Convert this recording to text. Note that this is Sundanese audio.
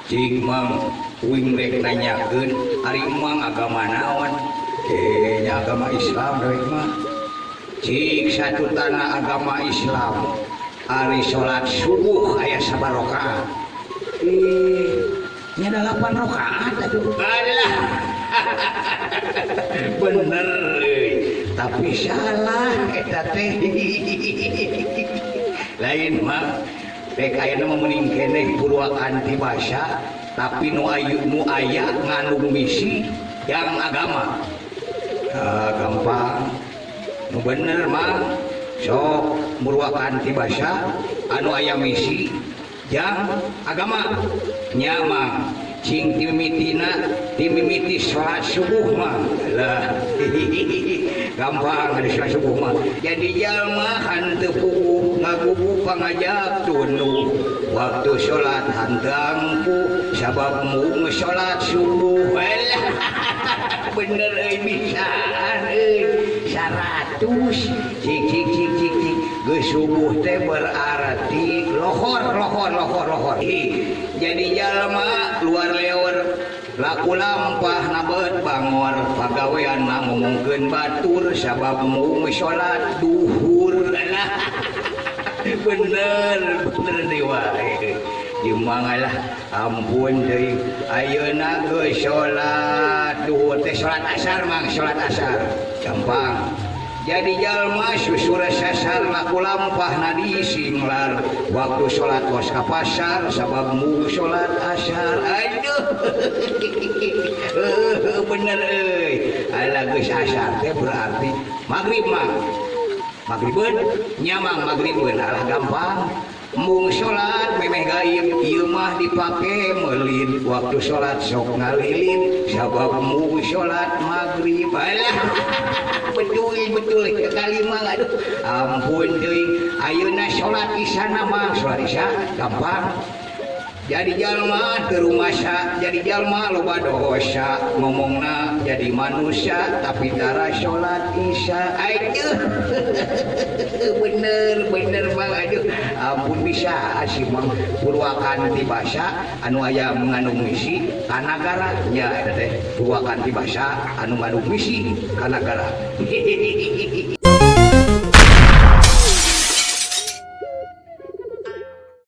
Cing, Mang, uing rek nanyakeun, ari Mang agama naon? Nya agama Islam dewek mah. Cik satutana agama Islam, ari salat subuh aya sabaraha rakaat? Nya 8 rakaat atuh. Alah. Bener euy, tapi salah eta teh. Lain, Mang. Rek ayeuna mah mending keneh purwakanti basa, tapi nu ayu nu aya ngandung misi yang agama. Ah, gampang. Nu bener, Mang. Sok murwakanti basa anu aya misi jang agama. Nya, Mang. Cing timimitina timimiti salat subuh mah lah. Gampang ada salat subuh mah. Jadi jalma hanteu puguh ngagugu pangajak tunduh, waktu salat hanteu ampuh sabab mung salat subuh. Alah, bener euy, bisaan euy. 100. Cik cik cik cik cik, geus subuh teh berarti lohor lohor lohor lohor. Jadi jalma luar leor laku lampah nabet bangor, pagawean ngomongkeun batur sabab mung salat duhur. Alah, bener bener deui wae jeung Mang. Alah, ampun deui. Ayeuna geus salat duhur teh salat asar, Mang. Salat asar gampang. Jadi jalma susura sasar laku lampah nadi singlar, waktu salat kos ka pasar sabab mung salat asar. Aduh, bener euy. Alah, geus asar teh berarti maghrib, Mang. Maghribeun nya, Mang, maghribeun. Alah, gampang. Mung salat memeh gaib, ieu mah dipake meulin, waktu salat sok ngalilin sabab mung salat maghrib. Alah, betul betul kali, Mang. Aduh, ampun teuing. Ayeuna salat isya na, Mang. Salat isya gampang. Jadi jalma teu rumasa, jadi jalma loba dosa, ngomongna jadi manusia tapi tara salat isya. Aduh, bener bener, Mang. Aduh, ampun, bisa sih, Mang. Purwakanti basa anu aya mengandung misi kanagara nya eta teh, purwakanti basa anu ngandung misi kanagara.